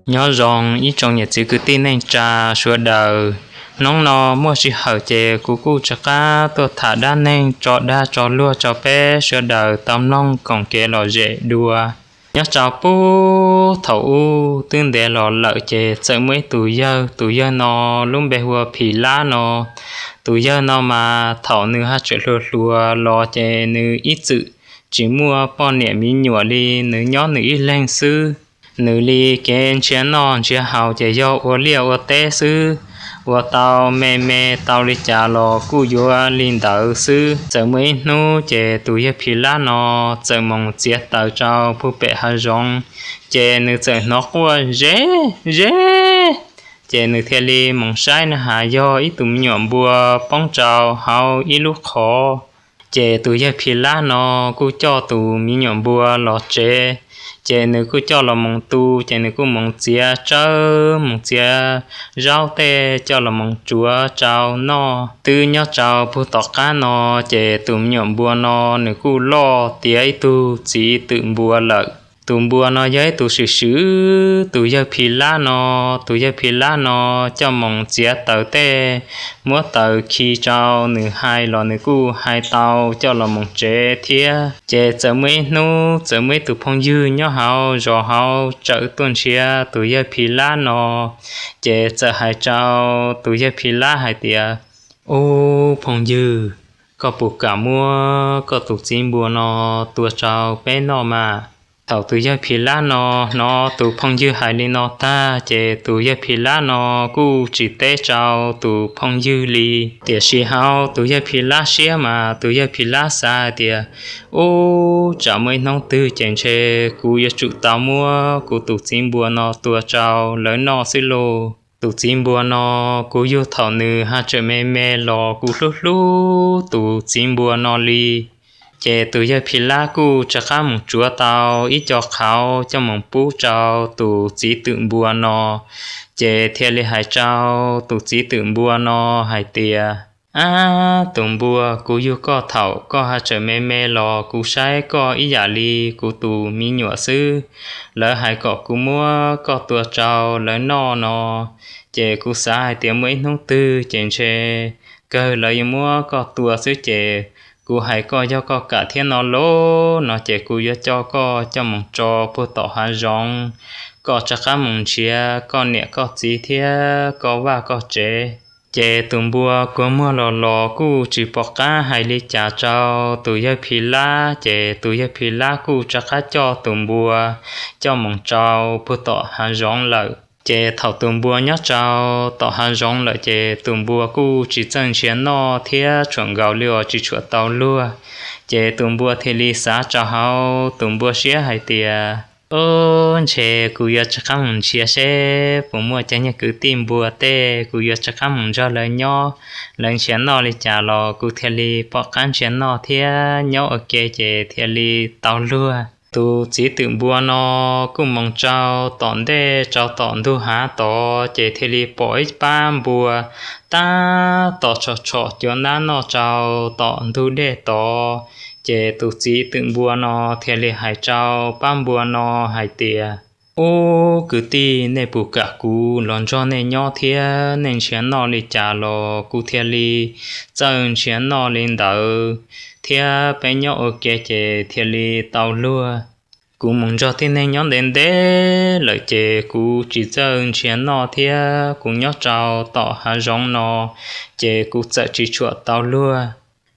Nyob zoo ib tsoom niam txiv kwv tij neej tsa sawv daws. Hnub no muaj sij hawm ces kuv kuj rov qab tuaj tham dab neeg tso dag tso luag rau peb sawv daws tau mloog koom kev lom zem dua. Nyob rau puag thaum ub twb ntev los lawm ces txawm muaj ib tus yawg, tus yawg no lub npe hu ua Phim Lab no. Tus yawg no mas thaum nws haj tseem hluas hluas los ces nws ib txwm tsis muaj poj niam me nyuam li, nws nyob nws ib leeg xwb. Nws li kev nrhiav noj nrhiav haus ces yog ua liaj ua teb xwb, ua tau me me tau li cas los kuj yuav li ntawd xwb. Txawm muaj ib hnub ces tus yawg Phim Lab no txawm moog txiav taws rau puag pem hav zoov, ces nws txawm hnov quaj ze ze, ces nws thiaj li moog saib na has yog ib tus me nyuam npua poob rau hauv ib lub qhov. Ces tus yawg Phim Lab no kuj coj tus me nyuam npua los tsev, ces nws kuj coj los moog tu, ces nws kuj moog txiav tsawb moog txiav zaub tej coj los moog tsuav rau noj. Twb nyob rau puag tom qab no, ces tus me nyuam npua no nws kuj loj tiav ib tug txiv twm npua lawm. Tus npua no yog ib tug swm swm tus yawg Phim Lab no. Tus yawg Phim Lab no coj moog txiav taws tej, muab taws khi rau nws hais los nws kuj hais tau coj los moog tsev thiab. Ces txawm muaj ib hnub txawm muaj ib tug phooj ywg nyob hauv zos hauv txawm tuaj nrhiav tus yawg Phim Lab no, ces txawm hais rau tus yawg Phim Lab hais tias, Ub phooj ywg, koj puas kam muab koj tus txiv npua no tua rau peb noj mas? Thaum tus yawg Phim Lab no hnov tus phooj ywg hais li no tag, ces tus yawg Phim Lab no kuj tsis teb rau tus phooj ywg li. Tiam sis hauv tus yawg Phim Lab siab mas tus yawg Phim Lab xav hais tias, Ub, tsam muaj ib hnub twg ces ntshe kuv yuav tsum tau muab kuv tus txiv npua no tua rau lawv noj xwb lauj. Tus txiv npua no, kuv yug thaum nws haj tseem me me los kuv hlub hlub tus txiv npua no li. Ces tus yawg Phim Lab kuj rov qab moog tsuav tau ib co qhauv coj moog pub rau tus txiv twm npua no, ces thiaj li hais rau tus txiv twm npua no hais tias, Ab tus npua, kuv yug koj thaum koj haj tseem me me los kuv saib koj ib yam li kuv tus me nyuam xwb. Lawv hais kom kuv muab koj tua rau lawv noj no, ces kuv xav hais tias muaj ib hnub twg ces ntshe kawg lawv yuav muab koj tua xwb, ces kuv hais koj yog koj kam thiab no lauj no ces kuv yuav coj koj coj moog tso puag tom hav zoov, koj rov qab moog nrhiav koj niam koj txiv thiab koj vaj koj tsev. Ces tus npua kua muag los los kuj tsis pom qab hais li cas rau tus yawg Phim Lab, ces tus yawg Phim Lab kuj rov qab coj tus npua coj moog tso puag tom hav zoov lawm. Ces thaum tus npua nyob rau tom hav zoov lawm ces tus npua kuj tsis txawj nrhiav noj thiab tshua nkaus li uas tsis tshua tau luag. Ces tus npua thiaj li xav rau hauv tus npua siab hais tias, Ub, ntshe kuv yuav rov qab moog nrhiav seb puas muaj cov niag kwv tij npua tej, kuv yuav rov qab moog nrog lawv nyob, lawv nrhiav noj li cas los kuv thiaj li pom qab nrhiav noj thiab nyob ua ke ces thiaj li tau luag. Tus txiv twm npua no kuj moog rau tom ntej rau tom ntug hav tod ces thiaj li pom ib pab npua tab tom tshom tshom cua nab noj rau tom ntug dej tod. Ces tus txiv twm npua no thiaj li hais rau pab npua no hais tias, Ub kwv tij, nej puas kam kuv los nrog nej nyob thiab nej nrhiav noj li cas los kuv thiaj li txawj nrhiav noj li ntawd, thiab peb nyob ua ke ces thiaj li tau luag. Kuv mus nrog tib neeg nyob ntev ntev lawm ces kuv tsis txawj nrhiav noj thiab kuv nyob rau tom hav zoov no ces kuv txawm tsis tshua tau luag.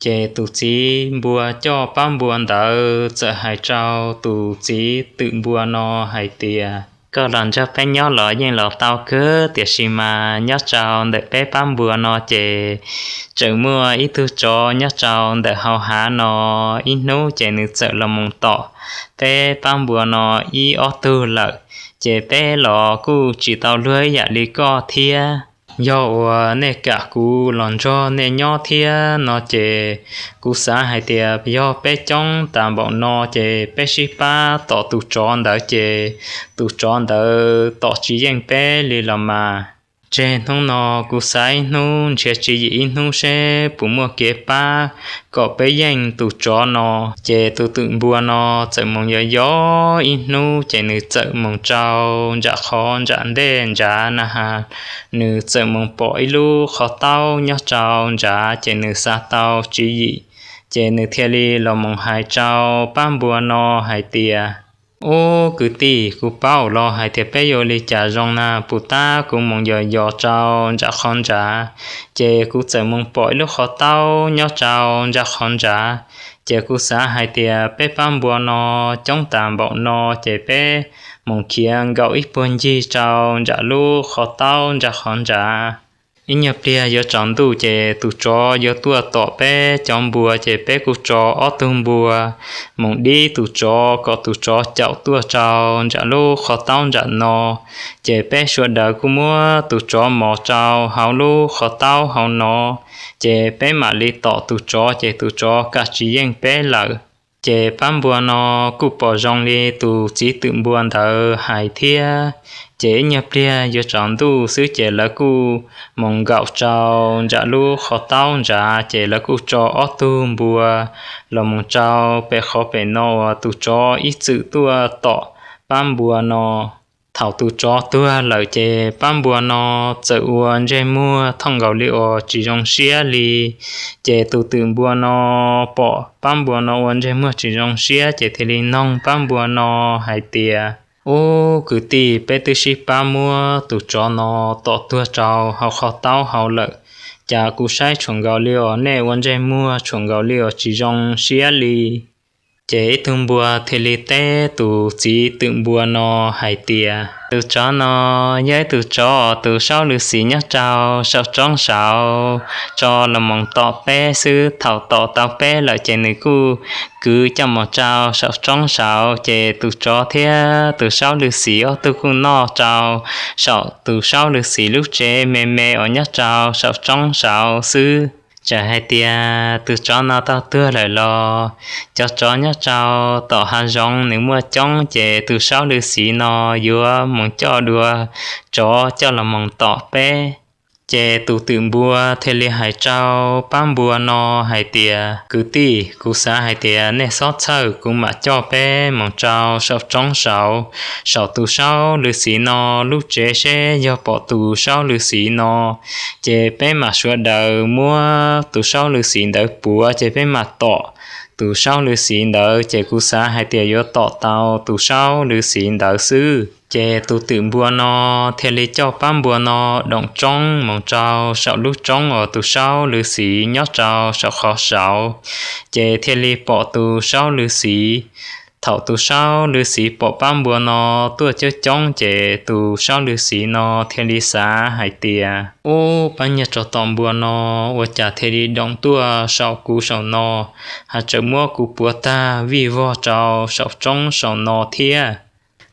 Ces tus txiv npua coj pab npua ntawd txawm hais rau tus txiv twm npua no hais tias, Koj los nrog peb nyob los yeej los tau kawg, tiam sis mas nyob rau ntawm peb pab npua no ces tseem muaj ib tug tsov nyob rau ntawm hauv hav no, ib hnub ces nws txawm los mus tom peb pab npua no ib ob tug lawm, ces peb los kuj tsis tau luag ib yam li koj thiab. Yog uas nej kam kuv los nrog nej nyob thiab no ces kuv xav hais tias yog peb coob tas npaum no ces peb sib pab tom tus tsov ntawd ces tus tsov ntawd tom tsis yeej peb li los mas. Tseg hnub no, kuv xav ib hnub nrhiav tswv yim ib hnub seb puas muaj kev pab kom peb yeej tus tsov no. Ces tus twm npua no txawm mus yos yos ib hnub, ces nws txawm mus rau nram qhov nram ntej nrad na has, nws txawm mus pom ib lub qhov taub nyob rau nrad, ces nws xav tau tswv yim, ces nws thiaj li los mus hais rau pab npua no hais tias, Ub, kwv tij, kuv paub los hais tias peb yuav ua li cas zoo na, puas tab kuv mus yos yos rau nram qhov nrad, ces kuv txawm mus pom ib lub qhov taub nyob rau nram qhov nrad, ces kuv xav hais tias peb pab npua no coob tas npaum no, ces peb mus khiav nkaum ib puag ncig rau nram lub qhov taub nram qhov nrad. Ib nyuag pliag yuav tsaus ntuj ces tus tsov yuav tuaj tom peb cov npua, ces peb kuj tso ob tug npua mus dib tus tsov kom tus tsov caum tuaj rau nram lub qhov taub nram no, ces peb sawv daws kuj muab tus tsov mos rau hauv lub qhov taub hauv no, ces peb mam li tom tus tsov, ces tus tsov kam tsis yeej peb lawm. Ces pab npua no kuj pom zoo li tus txiv twm npua ntawd hais thiab. Ces ib nyuag pliag yuav tsaus ntuj xwb ces lawv kuj mus nkaum rau nram lub qhov taub nrad, ces lawv kuj tso ob tug npua los mus rau pem qhov pem no uas tus tsov ib txwm tuaj tom pab npua no. Thaum tus tsov tuag lawm ces pab npua no txawm ua ntsej muag thooj nkaus li uas tsis zoo siab li. Ces tus twm npua no pom pab npua no ua ntsej muag tsis zoo siab ces thiaj li noog pab npua no hais tias, Ub, kwv tij, peb twb sib pab muab tus tsov no tom tuag rau hauv qhov taub hauv lawm, cas kuv saib tshuam nkaus li uas nej ua ntsej muag tshuam nkaus li uas tsis zoo siab li. Ces ib tug npua thiaj li teb tus txiv twm npua no hais tias, Tus tsov no yog ib tug tsov uas tus saub lwm xim nyob rau saum roob saud tso los mus tom peb xwb. Thaum tom tau peb lawm ces nws kuj kwv coj mus rau saum roob saud, ces tus tsov thiab tus saub lwm xim ob tug kuj noj rau saum tus saub lwm xim lub tsev me me uas nyob rau saum roob saud xwb. Txawm hais tias tus tsov no tau tuag lawm los cov tsov nyob rau tom hav zoov nws muaj coob, ces tus saub lwm xim no yuav mus coj dua tsov coj los mus tom peb. Ces tus twm npua thiaj li hais rau pab npua no hais tias, Kwv tij, kuv xav hais tias nej txhob txhawj, kuv mam coj peb mus rau saum roob saud, saum tus saub lwm xim no lub tsev seb yog pom tus saub lwm xim no, ces peb mam sawv daws muab tus saub lwm xim ntawd puav, ces peb mam tom tus saub lwm xim ntawd, ces kuv xav hais tias yuav tom tau tus saub lwm xim ntawd xwb. Ces tus twm npua no thiaj li coj pab npua no doom roob mus rau saum lub roob uas tus saub lwm xim nyob rau saum qhov saud, ces thiaj li pom tus saub lwm xim. Thaum tus saub lwm xim pom pab npua no tuaj coob coob, ces tus saub lwm xim no thiaj li xav hais tias, Ub, pab nyuag tsov tom npua no ua cas thiaj li doom tuaj saum kuv saum no, hais txawm muab kuv puav tag vij vog rau saum roob saum no thiab.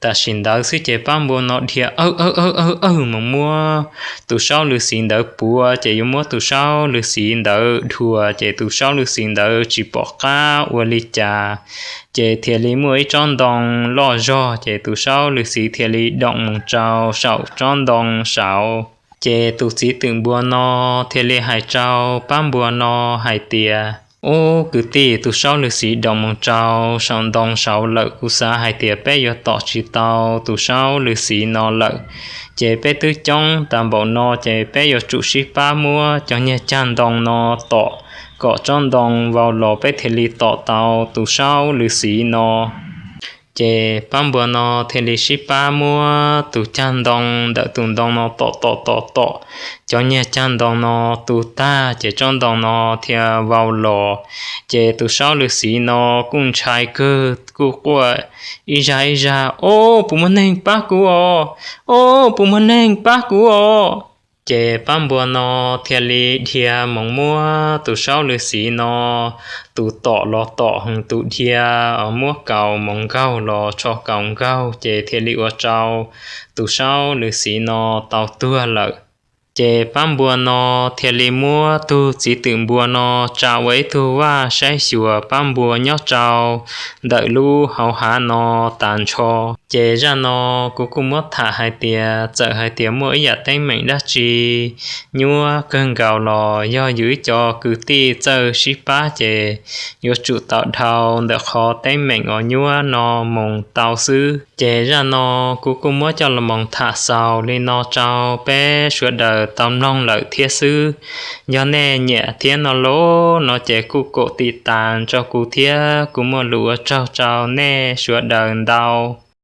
Tam sim ntawd xwb ces pab npua no dhia awj awj awj awj mus muab tus saub lwm xim ntawd puav, ces yuav muab tus saub lwm xim ntawd dhuas, ces tus saub lwm xim ntawd tsis pom qab ua li cas, ces thiaj li muaj ib tsob ntoo loj zog, ces tus saub lwm xim thiaj li doom mus rau saum tsob ntoo saud. Ces tus txiv twm npua no thiaj li hais rau pab npua no hais tias, Ub, kwv tij, tus saub lwm xim doom mus rau saum ntoo saud lawm, kuv xav hais tias peb yuav tom tsis tau tus saub lwm xim no lawm. Ces peb twb coob tas npaum no, ces peb yuav tsum sib pab muab cov niag cag ntoo no tom kom tsob ntoo vau los peb thiaj li tom tau tus saub lwm xim no. Ces pab npua no thiaj li sib pab muab tus cag ntoo ntawm tus ntoo no tom tom tom tom, cov niag cag ntoo no tu tag, ces tsob ntoo no thiaj vau los. Ces tus saub lwm xim no kuj ntshai kawg, kuj quaj ib zag ib zag, Ob, puas muaj neeg pab kuv os? Ob, puas muaj neeg pab kuv os? Ces pab npua no thiaj li dhia mus muab tus saub lwm xim no, tus tom los tom, tus dhia muab kaus mus nkaug los tsho kaus nkaug, ces thiaj li ua rau tus saub lwm xim no tau tuag lawm. Ces pab npua no thiaj li muab tug txiv twm npua no tsa ua ib tug vaj saib xyuas pab npua nyob rau ntawm lub hauv hav no tas nrho. Ces zaj no kuv kuj muab tham hais tias txawm hais tias muaj ib yam teeb meem dab tsi nyuaj kawg nkaus los yog yus ib co kwv tij txawj sib pab ces yuav tsum tau dhau ntawm qhov teeb meem uas nyuaj no mus tau xwb. Ces zaj no kuv kuj muab coj los mus tham xaus li no rau peb sawv daws tau mloog lawm thiab xwb. Yog nej nyiam thiab no los no ces kuj kom tiv tas rau kuv thiab kuv muaj lus ua tsaug rau nej sawv daws ntau.